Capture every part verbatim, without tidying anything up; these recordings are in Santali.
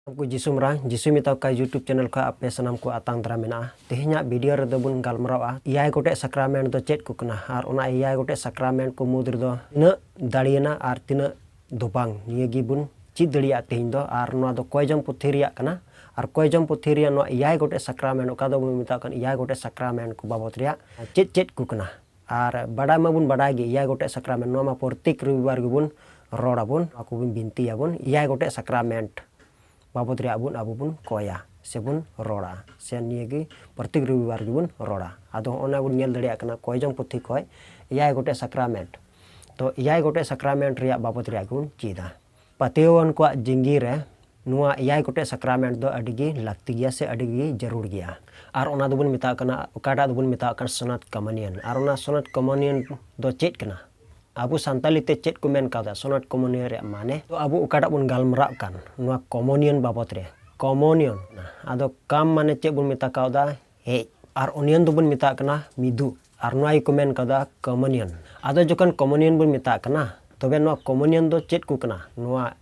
ᱩᱱᱠᱩ ᱡᱤᱥᱩ ᱢᱟᱨᱟᱝ, ᱡᱤᱥᱩ ᱢᱮᱛᱟ ᱠᱚ ᱠᱷᱟᱡ YouTube channel ᱠᱷᱚᱱ ᱟᱯᱮ ᱥᱟᱱᱟᱢ ᱠᱚ ᱟᱛᱟᱝ ᱫᱟᱨᱟᱢ ᱢᱮᱱᱟᱜᱼᱟ᱾ ᱛᱮᱦᱮᱧᱟᱜ video ᱨᱮᱫᱚ ᱵᱚᱱ ᱜᱟᱞᱢᱟᱨᱟᱣᱟ ᱮᱭᱟᱭ ᱜᱚᱴᱮᱡ ᱥᱟᱠᱨᱟᱢᱮᱱᱴ ᱫᱚ ᱪᱮᱫ ᱠᱚ ᱠᱟᱱᱟ, ᱟᱨ ᱚᱱᱟ ᱮᱭᱟᱭ ᱜᱚᱴᱮᱡ ᱥᱟᱠᱨᱟᱢᱮᱱᱴ ᱠᱚ ᱢᱩᱫᱽ ᱨᱮᱫᱚ ᱛᱤᱱᱟᱹᱜ ᱫᱟᱲᱮᱭᱟᱱᱟ ᱟᱨ ᱛᱤᱱᱟᱹᱜ ᱫᱚ ᱵᱟᱝ, ᱱᱤᱭᱟᱹ ᱜᱮᱵᱚᱱ ᱪᱮᱫ ᱫᱟᱲᱮᱭᱟᱜᱼᱟ ᱛᱮᱦᱮᱧ ᱫᱚ᱾ ᱟᱨ ᱱᱚᱣᱟ ᱫᱚ ᱠᱚᱭᱡᱚᱢ ᱯᱩᱛᱷᱤ ᱨᱮᱭᱟᱜ ᱠᱟᱱᱟ, ᱟᱨ ᱠᱚᱭᱡᱚᱢ ᱯᱩᱛᱷᱤ ᱨᱮᱭᱟᱜ ᱱᱚᱣᱟ ᱮᱭᱟᱭ ᱜᱚᱴᱮᱡ ᱥᱟᱠᱨᱟᱢᱮᱱᱴ, ᱚᱠᱟ ᱫᱚ ᱵᱚᱱ ᱢᱮᱛᱟᱜ ᱠᱟᱱ ᱮᱭᱟᱭ ᱜᱚᱴᱮᱡ ᱥᱟᱠᱨᱟᱢᱮᱱᱴ ᱠᱚ ᱵᱟᱵᱚᱫ ᱨᱮᱭᱟᱜ ᱪᱮᱫ ᱪᱮᱫ ᱠᱚ ᱠᱟᱱᱟ᱾ ᱟᱨ ᱵᱟᱰᱟᱭ ᱢᱟᱵᱚᱱ ᱵᱟᱰᱟᱭ ᱜᱮ, ᱮᱭᱟᱭ ᱜᱚᱴᱮᱡ ᱥᱟᱠᱨᱟᱢᱮᱱᱴ, ᱱᱚᱣᱟ ᱢᱟ ᱯᱨᱚᱛᱮᱠ ᱨᱚᱵᱤᱵᱟᱨ ᱜᱮᱵᱚᱱ ᱨᱚᱲ ᱟᱵᱚᱱ, ᱱᱚᱣᱟ ᱠᱚᱵᱚᱱ ᱵᱤᱱᱛᱤᱭᱟᱵᱚᱱ, ᱮᱭᱟᱭ ᱜᱚᱴᱮᱡ ᱥᱟᱠᱨᱟᱢᱮᱱᱴ ᱵᱟᱵᱚᱫ ᱨᱮ ᱟᱵᱚ, ᱟᱵᱚ ᱵᱚᱱ ᱠᱚᱭᱟ ᱥᱮᱵᱚᱱ ᱨᱚᱲᱟ, ᱥᱮ ᱱᱤᱭᱟᱹ ᱜᱮ ᱯᱨᱚᱛᱮᱠ ᱨᱚᱵᱤᱵᱟᱨ ᱜᱮᱵᱚᱱ ᱨᱚᱲᱟ᱾ ᱟᱫᱚ ᱦᱚᱸᱜᱼᱚ ᱱᱟ ᱵᱚᱱ ᱧᱮᱞ ᱫᱟᱲᱮᱭᱟᱜ ᱠᱟᱱᱟ ᱠᱚᱭᱡᱚᱢ ᱯᱩᱛᱷᱤ ᱠᱷᱚᱡ ᱮᱭᱟᱭ ᱜᱚᱴᱮᱡ ᱥᱟᱠᱨᱟᱢᱮᱱᱴ᱾ ᱛᱚ ᱮᱭᱟᱭ ᱜᱚᱴᱮᱡ ᱥᱟᱠᱨᱟᱢᱮᱱᱴ ᱨᱮᱭᱟᱜ ᱵᱟᱵᱚᱫ ᱨᱮᱭᱟᱜ ᱜᱮᱵᱚᱱ ᱪᱮᱫᱟ᱾ ᱯᱟᱹᱛᱭᱟᱹᱣᱟᱱ ᱠᱚᱣᱟᱜ ᱡᱤᱱᱫᱮᱜᱤ ᱨᱮ ᱱᱚᱣᱟ ᱮᱭᱟᱭ ᱜᱚᱴᱮᱡ ᱥᱟᱠᱨᱟᱢᱮᱱᱴ ᱫᱚ ᱟᱹᱰᱤ ᱜᱮ ᱞᱟᱹᱠᱛᱤ ᱜᱮᱭᱟ ᱥᱮ ᱟᱹᱰᱤ ᱜᱮ ᱡᱟᱹᱨᱩᱲ ᱜᱮᱭᱟ᱾ ᱟᱨ ᱚᱱᱟ ᱫᱚᱵᱚᱱ ᱢᱮᱛᱟᱜ ᱠᱟᱱᱟ, ᱚᱠᱟᱴᱟᱜ ᱫᱚᱵᱚᱱ ᱢᱮᱛᱟᱜ ᱠᱟᱱᱟ ᱥᱚᱱᱟᱛ ᱠᱚᱢᱚᱱᱤᱭᱚᱱ᱾ ᱟᱨ ᱚᱱᱟ ᱥᱚᱱᱟᱛ ᱠᱚᱢᱚᱱᱤᱭᱚᱱ ᱫᱚ ᱪᱮᱫ ᱠᱟᱱᱟ? ᱟᱵᱚ ᱥᱟᱱᱛᱟᱞᱤ ᱛᱮ ᱪᱮᱫ ᱠᱚ ᱢᱮᱱ ᱠᱟᱣᱫᱟ ᱥᱚᱱᱟᱛ ᱠᱚᱢᱚᱱᱤᱭᱚᱱ ᱨᱮᱭᱟᱜ ᱢᱟᱱᱮ? ᱛᱚ ᱟᱵᱚ ᱚᱠᱟᱴᱟᱜ ᱵᱚᱱ ᱜᱟᱞᱢᱟᱨᱟᱜ ᱠᱟᱱ ᱱᱚᱣᱟ ᱠᱚᱢᱚᱱᱤᱭᱚᱱ ᱵᱟᱵᱚᱫ ᱨᱮ, ᱠᱚᱢᱚᱱᱤᱭᱚᱱ, ᱟᱫᱚ ᱠᱟᱢ ᱢᱟᱱᱮ ᱪᱮᱫ ᱵᱚᱱ ᱢᱮᱛᱟ ᱠᱟᱣᱫᱟ? ᱦᱮᱡ᱾ ᱟᱨ ᱚᱱᱤᱭᱚᱱ ᱫᱚᱵᱚᱱ ᱢᱮᱛᱟᱜ ᱠᱟᱱᱟ ᱢᱤᱫᱩᱜ᱾ ᱟᱨ ᱱᱚᱣᱟ ᱜᱮᱠᱚ ᱢᱮᱱ ᱠᱟᱫᱟ ᱠᱚᱢᱚᱱᱤᱭᱚᱱ᱾ ᱟᱫᱚ ᱡᱚᱠᱷᱚᱱ ᱠᱚᱢᱚᱱᱤᱭᱚᱱ ᱵᱚᱱ ᱢᱮᱛᱟᱜ ᱠᱟᱱᱟ, ᱛᱚᱵᱮ ᱱᱚᱣᱟ ᱠᱚᱢᱚᱱᱤᱭᱚᱱ ᱫᱚ ᱪᱮᱫ ᱠᱚ ᱠᱟᱱᱟ? ᱱᱚᱣᱟ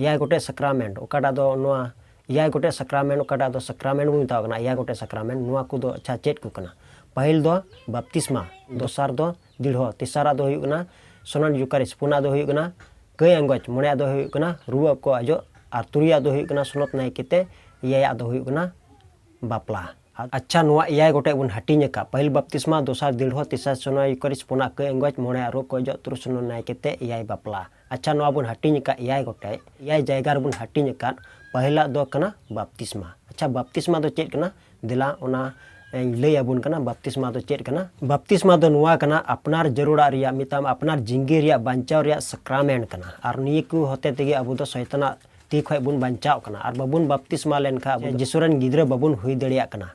ᱮᱭᱟᱭ ᱜᱚᱴᱮᱡ ᱥᱟᱠᱨᱟᱢᱮᱱᱴ, ᱚᱠᱟᱴᱟᱜ ᱫᱚ ᱱᱚᱣᱟ ᱮᱭᱟᱭ ᱜᱚᱴᱮᱡ ᱥᱟᱠᱨᱟᱢᱮᱱᱴ, ᱚᱠᱟᱴᱟᱜ ᱫᱚ ᱥᱟᱠᱨᱟᱢᱮᱱᱴ ᱵᱚᱱ ᱢᱮᱛᱟᱣ ᱠᱟᱱᱟ, ᱮᱭᱟᱭ ᱜᱚᱴᱮᱡ ᱥᱟᱠᱨᱟᱢᱮᱱᱴ, ᱱᱚᱣᱟ ᱠᱚᱫᱚ ᱟᱪᱪᱷᱟ ᱪᱮᱫ ᱠᱚ ᱠᱟᱱᱟ? ᱯᱟᱹᱦᱤᱞ ᱫᱚ ᱵᱟᱯᱛᱤᱥᱢᱟ, ᱫᱚᱥᱟᱨ ᱫᱚ ᱫᱤᱲᱦᱚ, ᱛᱮᱥᱟᱨᱟᱜ ᱫᱚ ᱦᱩᱭᱩᱜ ᱠᱟᱱᱟ ᱥᱚᱱᱟᱛ ᱭᱩᱠᱟᱨᱤᱥ, ᱯᱩᱱᱟᱜ ᱫᱚ ᱦᱩᱭᱩᱜ ᱠᱟᱱᱟ ᱠᱟᱹᱭ ᱟᱸᱜᱚᱪ, ᱢᱚᱬᱮᱭᱟᱜ ᱫᱚ ᱦᱩᱭᱩᱜ ᱠᱟᱱᱟ ᱨᱩᱣᱟᱹᱜ ᱠᱚ ᱚᱡᱚᱜ, ᱟᱨ ᱛᱩᱨᱩᱭᱟᱜ ᱫᱚ ᱦᱩᱭᱩᱜ ᱠᱟᱱᱟ ᱥᱚᱱᱚᱛ ᱱᱟᱭᱠᱮ ᱛᱮ, ᱮᱭᱟᱭᱟᱜ ᱫᱚ ᱦᱩᱭᱩᱜ ᱠᱟᱱᱟ ᱵᱟᱯᱞᱟ᱾ ᱟᱪᱪᱷᱟ, ᱱᱚᱣᱟ ᱮᱭᱟᱭ ᱜᱚᱴᱮᱡ ᱵᱚᱱ ᱦᱟᱹᱴᱤᱧ ᱟᱠᱟᱫ, ᱯᱟᱹᱦᱤᱞ ᱵᱟᱯᱛᱤᱥᱢᱟ, ᱫᱚᱥᱟᱨ ᱫᱤᱲᱦᱚ, ᱛᱮᱥᱟᱨ ᱥᱚᱱᱟᱛ ᱭᱩᱠᱟᱨᱤᱥ, ᱯᱩᱱᱟᱜ ᱠᱟᱹᱭ ᱟᱸᱜᱚᱪ, ᱢᱚᱬᱮᱭᱟᱜ ᱨᱩᱣᱟᱹᱜ ᱠᱚ ᱚᱡᱚᱜ, ᱛᱩᱨᱩᱭ ᱥᱚᱱᱚᱛ ᱱᱟᱭᱠᱮ ᱛᱮ, ᱮᱭᱟᱭ ᱵᱟᱯᱞᱟ᱾ ᱟᱪᱪᱷᱟ, ᱱᱚᱣᱟ ᱵᱚᱱ ᱦᱟᱹᱴᱤᱧ ᱟᱠᱟᱫ ᱮᱭᱟᱭ ᱜᱚᱴᱮᱡ, ᱮᱭᱟᱭ ᱡᱟᱭᱜᱟ ᱨᱮᱵᱚᱱ ᱦᱟᱹᱴᱤᱧ ᱟᱠᱟᱫ᱾ ᱯᱟᱹᱦᱤᱞᱟᱜ ᱫᱚ ᱠᱟᱱᱟ ᱵᱟᱯᱛᱤᱥᱢᱟ᱾ ᱟᱪᱪᱷᱟ, ᱵᱟᱯᱛᱤᱥᱢᱟ ᱫᱚ ᱪᱮᱫ ᱠᱟᱱᱟ? ᱫᱮᱞᱟ ᱚᱱᱟ ᱤᱧ ᱞᱟᱹᱭ ᱟᱵᱚᱱ ᱠᱟᱱᱟ, ᱵᱟᱯᱛᱤᱥᱢᱟ ᱫᱚ ᱪᱮᱫ ᱠᱟᱱᱟ? ᱵᱟᱯᱛᱤᱥᱢᱟ ᱫᱚ ᱱᱚᱣᱟ ᱠᱟᱱᱟ, ᱟᱯᱱᱟᱨ ᱡᱟᱹᱨᱩᱲᱟᱜ ᱨᱮᱭᱟᱜ, ᱢᱮᱛᱟᱢ ᱟᱯᱱᱟᱨ ᱡᱤᱱᱫᱮᱜᱤ ᱨᱮᱭᱟᱜ ᱵᱟᱧᱪᱟᱣ ᱨᱮᱭᱟᱜ ᱥᱟᱠᱨᱟᱢᱮᱱᱴ ᱠᱟᱱᱟ᱾ ᱟᱨ ᱱᱤᱭᱟᱹ ᱠᱚ ᱦᱚᱛᱮ ᱛᱮᱜᱮ ᱟᱵᱚ ᱫᱚ ᱥᱚᱭᱛᱟᱱᱟᱜ ᱛᱤ ᱠᱷᱚᱡ ᱵᱚᱱ ᱵᱟᱧᱪᱟᱣ ᱠᱟᱱᱟ᱾ ᱟᱨ ᱵᱟᱵᱚᱱ ᱵᱟᱯᱛᱤᱥᱢᱟ ᱞᱮᱱᱠᱷᱟᱱ ᱟᱵᱚ ᱫᱚ ᱡᱤᱥᱩ ᱨᱮᱱ ᱜᱤᱫᱽᱨᱟᱹ ᱵᱟᱵᱚᱱ ᱦᱩᱭ ᱫᱟᱲᱮᱭᱟᱜ ᱠᱟᱱᱟ᱾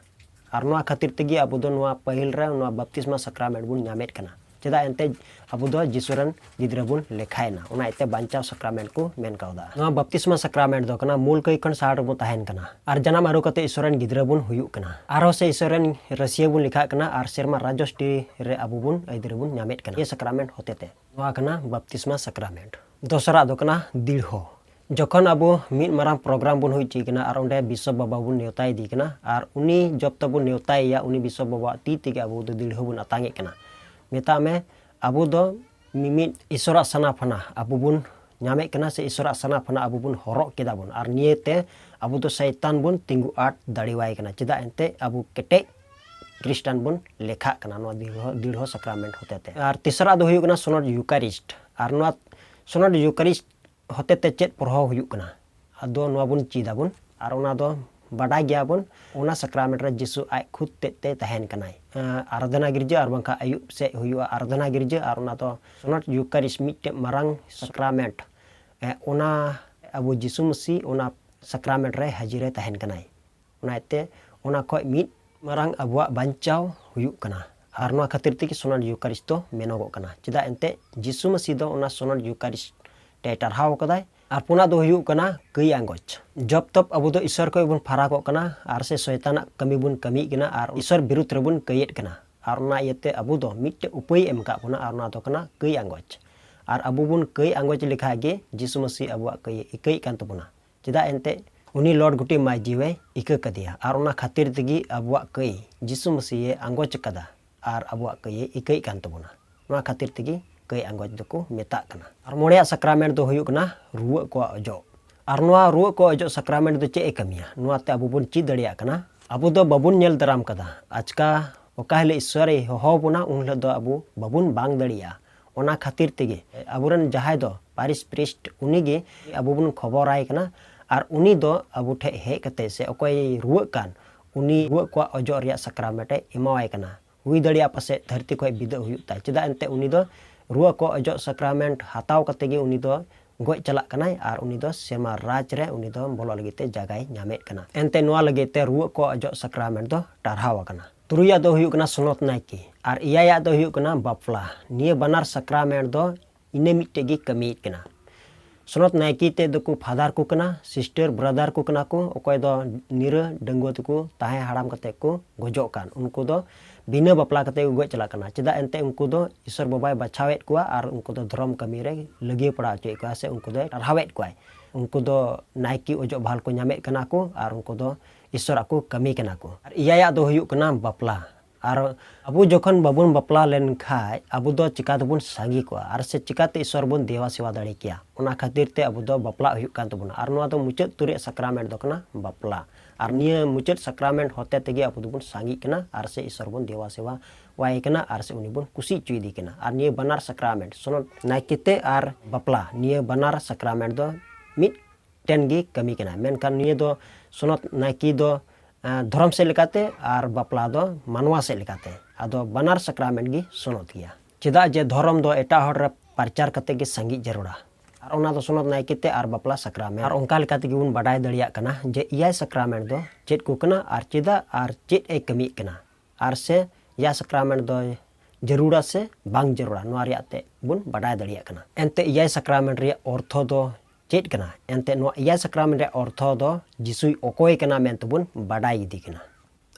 ᱟᱨ ᱱᱚᱣᱟ ᱠᱷᱟᱹᱛᱤᱨ ᱛᱮᱜᱮ ᱟᱵᱚ ᱫᱚ ᱱᱚᱣᱟ ᱯᱟᱹᱦᱤᱞ ᱨᱮ ᱱᱚᱣᱟ ᱵᱟᱯᱛᱤᱥᱢᱟ ᱥᱟᱠᱨᱟᱢᱮᱱᱴ ᱵᱚᱱ ᱧᱟᱢᱮᱫ ᱠᱟᱱᱟ᱾ ᱪᱮᱫᱟᱜ ᱮᱱᱛᱮ ᱟᱵᱚ ᱫᱚ ᱡᱤᱥᱩ ᱨᱮᱱ ᱜᱤᱫᱽᱨᱟᱹ ᱵᱚᱱ ᱞᱮᱠᱷᱟᱭᱮᱱᱟ, ᱚᱱᱟ ᱤᱭᱟᱹᱛᱮ ᱵᱟᱧᱪᱟᱣ ᱥᱟᱠᱨᱟᱢᱮᱱᱴ ᱠᱚ ᱢᱮᱱ ᱠᱟᱣᱫᱟ᱾ ᱱᱚᱣᱟ ᱵᱟᱯᱛᱤᱥᱢᱟ ᱥᱟᱠᱨᱟᱢᱮᱱᱴ ᱫᱚ ᱠᱟᱱᱟ ᱢᱩᱞ ᱠᱟᱹᱭ ᱠᱷᱚᱱ ᱥᱟᱦᱟ ᱨᱮᱵᱚᱱ ᱛᱟᱦᱮᱱ ᱠᱟᱱᱟ ᱟᱨ ᱡᱟᱱᱟᱢ ᱟᱹᱨᱩ ᱠᱟᱛᱮ ᱤᱥᱚᱨ ᱨᱮᱱ ᱜᱤᱫᱽᱨᱟᱹ ᱵᱚᱱ ᱦᱩᱭᱩᱜ ᱠᱟᱱᱟ᱾ ᱟᱨᱦᱚᱸ ᱥᱮ ᱤᱥᱚᱨ ᱨᱮᱱ ᱨᱟᱹᱥᱤᱭᱟᱹ ᱵᱚᱱ ᱞᱮᱠᱷᱟᱜ ᱠᱟᱱᱟ ᱟᱨ ᱥᱮᱨᱢᱟ ᱨᱟᱡᱽᱡᱚᱥᱴᱤ ᱨᱮ ᱟᱵᱚ ᱵᱚᱱ ᱟᱹᱭᱫᱟᱹᱨᱤ ᱵᱚᱱ ᱧᱟᱢᱮᱫ ᱠᱟᱱᱟ ᱱᱤᱭᱟᱹ ᱥᱟᱠᱨᱟᱢᱮᱱᱴ ᱦᱚᱛᱮᱛᱮ᱾ ᱱᱚᱣᱟ ᱠᱟᱱᱟ ᱵᱟᱯᱛᱤᱥᱢᱟ ᱥᱟᱠᱨᱟᱢᱮᱱᱴ᱾ ᱫᱚᱥᱟᱨᱟᱜ ᱫᱚ ᱠᱟᱱᱟ ᱫᱤᱲᱦᱚ᱾ ᱡᱚᱠᱷᱚᱱ ᱟᱵᱚ ᱢᱤᱫ ᱢᱟᱨᱟᱝ ᱯᱨᱳᱜᱨᱟᱢ ᱵᱚᱱ ᱦᱩᱭ ᱦᱚᱪᱚᱭ ᱠᱟᱱᱟ ᱟᱨ ᱚᱸᱰᱮ ᱵᱤᱥᱚᱯ ᱵᱟᱵᱟ ᱵᱚᱱ ᱱᱮᱣᱛᱟᱭᱮᱫᱮ ᱠᱟᱱᱟ, ᱟᱨ ᱩᱱᱤ ᱡᱚᱵ ᱛᱟᱵᱚᱱ ᱱᱮᱣᱛᱟᱭᱮᱭᱟ, ᱩᱱᱤ ᱵᱤᱥᱚᱯ ᱵᱟᱵᱟᱣᱟᱜ ᱛᱤ ᱛᱮᱜᱮ ᱟᱵᱚ ᱫᱚ ᱫᱤᱲᱦᱟᱹ ᱵᱚᱱ ᱟᱛᱟᱝ ᱮᱫ ᱠᱟᱱᱟ᱾ ᱢᱮᱛᱟᱜ ᱢᱮ, ᱟᱵᱚ ᱫᱚ ᱢᱤᱢᱤᱫ ᱤᱥᱚᱨᱟᱜ ᱥᱟᱱᱟ ᱯᱷᱟᱱᱟ ᱟᱵᱚ ᱵᱚᱱ ᱧᱟᱢᱮᱫ ᱠᱟᱱᱟ, ᱥᱮ ᱤᱥᱚᱨᱟᱜ ᱥᱟᱱᱟ ᱯᱷᱟᱱᱟ ᱟᱵᱚ ᱵᱚᱱ ᱦᱚᱨᱚᱜ ᱠᱮᱫᱟ ᱵᱚᱱ, ᱟᱨ ᱱᱤᱭᱟᱹᱛᱮ ᱟᱵᱚ ᱫᱚ ᱥᱟᱭᱛᱟᱱ ᱵᱚᱱ ᱛᱤᱸᱜᱩ ᱟᱴ ᱫᱟᱲᱮᱣᱟᱭ ᱠᱟᱱᱟ᱾ ᱪᱮᱫᱟᱜ ᱮᱱᱛᱮ ᱟᱵᱚ ᱠᱮᱴᱮᱡ ᱠᱷᱨᱤᱥᱴᱟᱱ ᱵᱚᱱ ᱞᱮᱠᱷᱟᱜ ᱠᱟᱱᱟ ᱱᱚᱣᱟ ᱫᱤᱲᱦᱚ ᱫᱤᱲᱦᱚ ᱥᱟᱠᱨᱟᱢᱮᱱᱴ ᱦᱚᱛᱮᱛᱮ᱾ ᱟᱨ ᱛᱮᱥᱟᱨᱟᱜ ᱫᱚ ᱦᱩᱭᱩᱜ ᱠᱟᱱᱟ ᱥᱚᱱᱚᱰ ᱭᱩᱠᱟᱨᱤᱥᱴ᱾ ᱟᱨ ᱱᱚᱣᱟ ᱥᱚᱱᱚᱰ ᱭᱩᱠᱟᱨᱤᱥᱴ ᱦᱚᱛᱮᱛᱮ ᱪᱮᱫ ᱯᱨᱚᱵᱷᱟᱣ ᱦᱩᱭᱩᱜ ᱠᱟᱱᱟ? ᱟᱫᱚ ᱱᱚᱣᱟ ᱵᱚᱱ ᱪᱮᱫ ᱟᱵᱚᱱ, ᱟᱨ ᱚᱱᱟ ᱫᱚ ᱵᱟᱰᱟᱭ ᱜᱮᱭᱟᱵᱚᱱ, ᱚᱱᱟ ᱥᱟᱠᱨᱟᱢᱮᱱᱴ ᱨᱮ ᱡᱤᱥᱩ ᱟᱡ ᱠᱷᱩᱫ ᱛᱮᱫ ᱛᱮ ᱛᱟᱦᱮᱱ ᱠᱟᱱᱟᱭ᱾ ᱟᱨᱟᱫᱷᱱᱟ ᱜᱤᱨᱡᱟᱹ ᱟᱨ ᱵᱟᱝᱠᱷᱟᱱ ᱟᱹᱭᱩᱵ ᱥᱮᱫ ᱦᱩᱭᱩᱜᱼᱟ ᱟᱨᱟᱫᱷᱱᱟ ᱜᱤᱨᱡᱟᱹ, ᱟᱨ ᱚᱱᱟ ᱫᱚ ᱥᱚᱱᱚᱰ ᱭᱩᱠᱟᱨᱤᱥᱴ ᱢᱤᱫᱴᱮᱡ ᱢᱟᱨᱟᱝ ᱥᱟᱠᱨᱟᱢᱮᱱᱴ᱾ ᱚᱱᱟ ᱟᱵᱚ ᱡᱤᱥᱩ ᱢᱟᱹᱥᱤ ᱚᱱᱟ ᱥᱟᱠᱨᱟᱢᱮᱱᱴ ᱨᱮ ᱦᱟᱹᱡᱤᱨᱮ ᱛᱟᱦᱮᱱ ᱠᱟᱱᱟᱭ᱾ ᱚᱱᱟᱛᱮ ᱚᱱᱟ ᱠᱷᱚᱡ ᱢᱤᱫ ᱢᱟᱨᱟᱝ ᱟᱵᱚᱣᱟᱜ ᱵᱟᱧᱪᱟᱣ ᱦᱩᱭᱩᱜ ᱠᱟᱱᱟ᱾ ᱟᱨ ᱱᱚᱣᱟ ᱠᱷᱟᱹᱛᱤᱨ ᱛᱮᱜᱮ ᱥᱚᱱᱚᱰ ᱭᱩᱠᱟᱨᱤᱥᱴ ᱫᱚ ᱢᱮᱱᱚᱜᱚᱜ ᱠᱟᱱᱟ᱾ ᱪᱮᱫᱟᱜ ᱮᱱᱛᱮ ᱡᱤᱥᱩ ᱢᱟᱹᱥᱤ ᱫᱚ ᱚᱱᱟ ᱥᱚᱱᱚᱰ ᱭᱩᱠᱟᱨᱤᱥᱴ ᱮ ᱴᱟᱨᱦᱟᱣ ᱟᱠᱟᱫᱟᱭ᱾ ᱟᱨ ᱯᱩᱱᱟᱜ ᱫᱚ ᱦᱩᱭᱩᱜ ᱠᱟᱱᱟ ᱠᱟᱹᱭ ᱟᱸᱜᱚᱪ᱾ ᱡᱚᱵ ᱛᱚᱵ ᱟᱵᱚ ᱫᱚ ᱤᱥᱚᱨ ᱠᱷᱚᱡ ᱵᱚᱱ ᱯᱷᱟᱨᱟᱠᱚᱜ ᱠᱟᱱᱟ ᱟᱨ ᱥᱮ ᱥᱚᱭᱛᱟᱱᱟᱜ ᱠᱟᱹᱢᱤ ᱵᱚᱱ ᱠᱟᱹᱢᱤᱭᱮᱫ ᱠᱟᱱᱟ ᱟᱨ ᱤᱥᱚᱨ ᱵᱤᱨᱩᱫᱷ ᱨᱮᱵᱚᱱ ᱠᱟᱹᱭᱮᱫ ᱠᱟᱱᱟ᱾ ᱟᱨ ᱚᱱᱟ ᱤᱭᱟᱹᱛᱮ ᱟᱵᱚ ᱫᱚ ᱢᱤᱫᱴᱮᱡ ᱩᱯᱟᱹᱭ ᱮ ᱮᱢ ᱟᱠᱟᱫ ᱵᱚᱱᱟ, ᱟᱨ ᱚᱱᱟ ᱫᱚ ᱠᱟᱱᱟ ᱠᱟᱹᱭ ᱟᱸᱜᱚᱪ᱾ ᱟᱨ ᱟᱵᱚ ᱵᱚᱱ ᱠᱟᱹᱭ ᱟᱸᱜᱚᱪ ᱞᱮᱠᱷᱟᱡ ᱜᱮ ᱡᱤᱥᱩ ᱢᱟᱹᱥᱤ ᱟᱵᱚᱣᱟᱜ ᱠᱟᱹᱭ ᱤᱠᱟᱹᱭᱮᱫ ᱠᱟᱱ ᱛᱟᱵᱚᱱᱟ᱾ ᱪᱮᱫᱟᱜ ᱮᱱᱛᱮ ᱩᱱᱤ ᱞᱚᱨᱰ ᱜᱩᱴᱤ ᱢᱟᱹᱭ ᱡᱤᱣᱮ ᱤᱠᱟᱹ ᱠᱟᱫᱮᱭᱟ, ᱟᱨ ᱚᱱᱟ ᱠᱷᱟᱹᱛᱤᱨ ᱛᱮᱜᱮ ᱟᱵᱚᱣᱟᱜ ᱠᱟᱹᱭ ᱡᱤᱥᱩ ᱢᱟᱹᱥᱤᱭᱮ ᱟᱸᱜᱚᱪ ᱟᱠᱟᱫᱟ ᱟᱨ ᱟᱵᱚᱣᱟᱜ ᱠᱟᱹᱭᱮ ᱤᱠᱟᱹᱭᱮᱫ ᱠᱟᱱ ᱛᱟᱵᱚᱱᱟ᱾ ᱱᱚᱣᱟ ᱠᱷᱟᱹᱛᱤᱨ ᱛᱮᱜᱮ ᱠᱟᱹᱭ ᱟᱸᱜᱚᱪ ᱫᱚᱠᱚ ᱢᱮᱛᱟᱜ ᱠᱟᱱᱟ᱾ ᱟᱨ ᱢᱚᱬᱮᱭᱟᱜ ᱥᱟᱠᱨᱟᱢᱮᱱᱴ ᱫᱚ ᱦᱩᱭᱩᱜ ᱠᱟᱱᱟ ᱨᱩᱣᱟᱹᱜ ᱠᱚᱣᱟᱜ ᱚᱡᱚᱜ᱾ ᱟᱨ ᱱᱚᱣᱟ ᱨᱩᱣᱟᱹᱜ ᱠᱚᱣᱟᱜ ᱚᱡᱚᱜ ᱥᱟᱠᱨᱟᱢᱮᱱᱴ ᱫᱚ ᱪᱮᱫ ᱮ ᱠᱟᱹᱢᱤᱭᱟ? ᱱᱚᱣᱟᱛᱮ ᱟᱵᱚ ᱵᱚᱱ ᱪᱮᱫ ᱫᱟᱲᱮᱭᱟᱜ ᱠᱟᱱᱟ, ᱟᱵᱚ ᱫᱚ ᱵᱟᱵᱚᱱ ᱧᱮᱞ ᱫᱟᱨᱟᱢ ᱠᱟᱫᱟ᱾ ᱟᱪᱠᱟ ᱚᱠᱟ ᱦᱤᱞᱳᱜ ᱤᱥᱥᱚᱨᱮ ᱦᱚᱦᱚ ᱵᱚᱱᱟ, ᱩᱱ ᱦᱤᱞᱳᱜ ᱫᱚ ᱟᱵᱚ ᱵᱟᱵᱚᱱ ᱵᱟᱝ ᱫᱟᱲᱮᱭᱟᱜᱼᱟ᱾ ᱚᱱᱟ ᱠᱷᱟᱹᱛᱤᱨ ᱛᱮᱜᱮ ᱟᱵᱚᱨᱮᱱ ᱡᱟᱦᱟᱸᱭ ᱫᱚ ᱯᱟᱨᱤᱥ ᱯᱨᱤᱥᱴ, ᱩᱱᱤᱜᱮ ᱟᱵᱚ ᱵᱚᱱ ᱠᱷᱚᱵᱚᱨᱟᱭ ᱠᱟᱱᱟ᱾ ᱟᱨ ᱩᱱᱤ ᱫᱚ ᱟᱵᱚ ᱴᱷᱮᱡ ᱦᱮᱡ ᱠᱟᱛᱮ ᱥᱮ ᱚᱠᱚᱭ ᱨᱩᱣᱟᱹᱜ ᱠᱟᱱ, ᱩᱱᱤ ᱨᱩᱣᱟᱹᱜ ᱠᱚᱣᱟᱜ ᱚᱡᱚᱜ ᱨᱮᱭᱟᱜ ᱥᱟᱠᱨᱟᱢᱮᱱᱴ ᱮ ᱮᱢᱟᱣᱟᱭ ᱠᱟᱱᱟ᱾ ᱦᱩᱭ ᱫᱟᱲᱮᱭᱟᱜᱼᱟ ᱯᱟᱥᱮᱡ ᱫᱷᱟᱹᱨᱛᱤ ᱠᱷᱚᱡ ᱵᱤᱫᱟᱹᱜ ᱦᱩᱭᱩᱜ ᱛᱟᱭ᱾ ᱪᱮᱫᱟᱜ ᱮᱱᱛᱮ ᱩᱱᱤ ᱫᱚ ᱨᱩᱣᱟᱹ ᱠᱚ ᱚᱡᱚᱜ ᱥᱟᱠᱨᱟᱢᱮᱱᱴ ᱦᱟᱛᱟᱣ ᱠᱟᱛᱮ ᱜᱮ ᱩᱱᱤ ᱫᱚ ᱜᱚᱡ ᱪᱟᱞᱟᱜ ᱠᱟᱱᱟᱭ, ᱟᱨ ᱩᱱᱤ ᱫᱚ ᱥᱮᱨᱢᱟ ᱨᱟᱡᱽ ᱨᱮ ᱩᱱᱤ ᱫᱚ ᱵᱚᱞᱚᱜ ᱞᱟᱹᱜᱤᱫ ᱛᱮ ᱡᱟᱭᱜᱟᱭ ᱧᱟᱢᱮᱫ ᱠᱟᱱᱟ᱾ ᱮᱱᱛᱮ ᱱᱚᱣᱟ ᱞᱟᱹᱜᱤᱫ ᱛᱮ ᱨᱩᱣᱟᱹ ᱠᱚ ᱚᱡᱚᱜ ᱥᱟᱠᱨᱟᱢᱮᱱᱴ ᱫᱚ ᱴᱟᱨᱦᱟᱣ ᱟᱠᱟᱱᱟ᱾ ᱛᱩᱨᱩᱭᱟᱜ ᱫᱚ ᱦᱩᱭᱩᱜ ᱠᱟᱱᱟ ᱥᱚᱱᱚᱛ ᱱᱟᱭᱠᱮ, ᱟᱨ ᱮᱭᱟᱭᱟᱜ ᱫᱚ ᱦᱩᱭᱩᱜ ᱠᱟᱱᱟ ᱵᱟᱯᱞᱟ᱾ ᱱᱤᱭᱟᱹ ᱵᱟᱱᱟᱨ ᱥᱟᱠᱨᱟᱢᱮᱱᱴ ᱫᱚ ᱤᱱᱟᱹ ᱢᱤᱫᱴᱮᱡ ᱜᱮ ᱠᱟᱹᱢᱤᱭᱮᱫ ᱠᱟᱱᱟ᱾ ᱥᱚᱱᱚᱛ ᱱᱟᱭᱠᱮ ᱛᱮᱫ ᱫᱚᱠᱚ ᱯᱷᱟᱫᱟᱨ ᱠᱚ ᱠᱟᱱᱟ, ᱥᱤᱥᱴᱟᱨ ᱵᱨᱟᱫᱟᱨ ᱠᱚ ᱠᱟᱱᱟ ᱠᱚ, ᱚᱠᱚᱭ ᱫᱚ ᱱᱤᱨᱟᱹ ᱰᱟᱺᱜᱩᱣᱟᱹ ᱛᱮᱠᱚ ᱛᱟᱦᱮᱸ ᱦᱟᱲᱟᱢ ᱠᱟᱛᱮ ᱠᱚ ᱜᱚᱡᱚᱜ ᱠᱟᱱ, ᱩᱱᱠᱩ ᱫᱚ ᱵᱤᱱᱟᱹ ᱵᱟᱯᱞᱟ ᱠᱟᱛᱮ ᱠᱚ ᱜᱚᱡ ᱪᱟᱞᱟᱜ ᱠᱟᱱᱟ᱾ ᱪᱮᱫᱟᱜ ᱮᱱᱛᱮ ᱩᱱᱠᱩ ᱫᱚ ᱤᱥᱚᱨ ᱵᱟᱵᱟᱭ ᱵᱟᱪᱷᱟᱣᱮᱫ ᱠᱚᱣᱟ ᱟᱨ ᱩᱱᱠᱩ ᱫᱚ ᱫᱷᱚᱨᱚᱢ ᱠᱟᱹᱢᱤ ᱨᱮ ᱞᱟᱹᱜᱤᱭᱟᱹ ᱯᱟᱲᱟᱣ ᱦᱚᱪᱚᱭᱮᱫ ᱠᱚᱣᱟ ᱥᱮ ᱩᱱᱠᱩ ᱫᱚᱭ ᱴᱟᱨᱦᱟᱣᱮᱫ ᱠᱚᱣᱟᱭ᱾ ᱩᱱᱠᱩ ᱫᱚ ᱱᱟᱭᱠᱮ ᱚᱡᱚᱜ ᱵᱟᱦᱟᱞ ᱠᱚ ᱧᱟᱢᱮᱫ ᱠᱟᱱᱟ ᱠᱚ ᱟᱨ ᱩᱱᱠᱩ ᱫᱚ ᱤᱥᱚᱨᱟᱜ ᱠᱚ ᱠᱟᱹᱢᱤ ᱠᱟᱱᱟ ᱠᱚ᱾ ᱟᱨ ᱮᱭᱟᱭᱟᱜ ᱫᱚ ᱦᱩᱭᱩᱜ ᱠᱟᱱᱟ ᱵᱟᱯᱞᱟ᱾ ᱟᱨ ᱟᱵᱚ ᱡᱚᱠᱷᱚᱱ ᱵᱟᱵᱚᱱ ᱵᱟᱯᱞᱟ ᱞᱮᱱ ᱠᱷᱟᱡ ᱟᱵᱚ ᱫᱚ ᱪᱤᱠᱟ ᱛᱮᱵᱚᱱ ᱥᱟᱸᱜᱮ ᱠᱚᱜᱼᱟ ᱟᱨ ᱥᱮ ᱪᱤᱠᱟᱛᱮ ᱤᱥᱚᱨ ᱵᱚᱱ ᱫᱮᱣᱟ ᱥᱮᱣᱟ ᱫᱟᱲᱮ ᱠᱮᱭᱟ? ᱚᱱᱟ ᱠᱷᱟᱹᱛᱤᱨ ᱛᱮ ᱟᱵᱚ ᱫᱚ ᱵᱟᱯᱞᱟ ᱦᱩᱭᱩᱜ ᱠᱟᱱ ᱛᱟᱵᱚᱱᱟ᱾ ᱟᱨ ᱱᱚᱣᱟ ᱫᱚ ᱢᱩᱪᱟᱹᱫ ᱩᱛᱟᱹᱨ ᱨᱮᱭᱟᱜ ᱥᱟᱠᱨᱟᱢᱮᱱᱴ ᱫᱚ ᱠᱟᱱᱟ ᱵᱟᱯᱞᱟ᱾ ᱟᱨ ᱱᱤᱭᱟᱹ ᱢᱩᱪᱟᱹᱫ ᱥᱟᱠᱨᱟᱢᱮᱱᱴ ᱦᱚᱛᱮ ᱛᱮᱜᱮ ᱟᱵᱚ ᱫᱚᱵᱚᱱ ᱥᱟᱸᱜᱮᱜ ᱠᱟᱱᱟ ᱟᱨ ᱥᱮ ᱤᱥᱚᱨ ᱵᱚᱱ ᱫᱮᱣᱟ ᱥᱮᱣᱟ ᱣᱟᱭ ᱠᱟᱱᱟ ᱟᱨ ᱥᱮ ᱩᱱᱤ ᱵᱚᱱ ᱠᱩᱥᱤ ᱦᱚᱪᱚᱭᱮᱫᱮ ᱠᱟᱱᱟ᱾ ᱟᱨ ᱱᱤᱭᱟᱹ ᱵᱟᱱᱟᱨ ᱥᱟᱠᱨᱟᱢᱮᱱᱴ, ᱥᱚᱱᱚᱛ ᱱᱟᱭᱠᱮ ᱛᱮ ᱟᱨ ᱵᱟᱯᱞᱟ, ᱱᱤᱭᱟᱹ ᱵᱟᱱᱟᱨ ᱥᱟᱠᱨᱟᱢᱮᱱᱴ ᱫᱚ ᱢᱤᱫᱴᱮᱱ ᱜᱮ ᱠᱟᱹᱢᱤ ᱠᱟᱱᱟ᱾ ᱢᱮᱱᱠᱷᱟᱱ ᱱᱤᱭᱟᱹ ᱫᱚ ᱥᱚᱱᱚᱛ ᱱᱟᱭᱠᱮ ᱫᱚ, ᱟᱸ, ᱫᱷᱚᱨᱚᱢ ᱥᱮᱫ ᱞᱮᱠᱟᱛᱮ ᱟᱨ ᱵᱟᱯᱞᱟ ᱫᱚ ᱢᱟᱱᱣᱟ ᱥᱮᱫ ᱞᱮᱠᱟᱛᱮ᱾ ᱟᱫᱚ ᱵᱟᱱᱟᱨ ᱥᱟᱠᱨᱟᱢᱮᱱᱴ ᱜᱮ ᱥᱚᱱᱚᱛ ᱜᱮᱭᱟ᱾ ᱪᱮᱫᱟᱜ ᱡᱮ ᱫᱷᱚᱨᱚᱢ ᱫᱚ ᱮᱴᱟᱜ ᱦᱚᱲ ᱨᱮ ᱯᱨᱚᱪᱟᱨ ᱠᱟᱛᱮ ᱜᱮ ᱥᱟᱸᱜᱮ ᱡᱟᱹᱨᱩᱲᱟ᱾ ᱟᱨ ᱚᱱᱟ ᱫᱚ ᱥᱚᱱᱚᱛ ᱱᱟᱭᱠᱮ ᱛᱮ ᱟᱨ ᱵᱟᱯᱞᱟ ᱥᱟᱠᱨᱟᱢᱮᱱᱴ᱾ ᱟᱨ ᱚᱱᱠᱟ ᱞᱮᱠᱟ ᱛᱮᱜᱮ ᱵᱚᱱ ᱵᱟᱰᱟᱭ ᱫᱟᱲᱮᱭᱟᱜ ᱠᱟᱱᱟ ᱡᱮ ᱮᱭᱟᱭ ᱥᱟᱠᱨᱟᱢᱮᱱᱴ ᱫᱚ ᱪᱮᱫ ᱠᱚ ᱠᱟᱱᱟ ᱟᱨ ᱪᱮᱫᱟᱜ ᱟᱨ ᱪᱮᱫ ᱮ ᱠᱟᱹᱢᱤᱭᱮᱫ ᱠᱟᱱᱟ᱾ ᱟᱨ ᱥᱮ ᱮᱭᱟᱭ ᱥᱟᱠᱨᱟᱢᱮᱱᱴ ᱫᱚ ᱡᱟᱹᱨᱩᱲᱟ ᱥᱮ ᱵᱟᱝ ᱡᱟᱹᱨᱩᱲᱟ, ᱱᱚᱣᱟ ᱨᱮᱭᱟᱜ ᱛᱮ ᱵᱚᱱ ᱵᱟᱰᱟᱭ ᱫᱟᱲᱮᱭᱟᱜ ᱠᱟᱱᱟ᱾ ᱮᱱᱛᱮ ᱮᱭᱟᱭ ᱥᱟᱠᱨᱟᱢᱮᱱᱴ ᱨᱮᱭᱟᱜ ᱚᱨᱛᱷᱚ ᱫᱚ ᱪᱮᱫ ᱠᱟᱱᱟ? ᱮᱱᱛᱮ ᱱᱚᱣᱟ ᱮᱭᱟᱭ ᱥᱟᱠᱨᱟᱢᱮᱱᱴ ᱨᱮᱭᱟᱜ ᱚᱨᱛᱷᱚ ᱫᱚ ᱡᱤᱥᱩᱭ ᱚᱠᱚᱭ ᱠᱟᱱᱟ ᱢᱮᱱᱛᱮ ᱵᱚᱱ ᱵᱟᱰᱟᱭ ᱤᱫᱤ ᱠᱟᱱᱟ᱾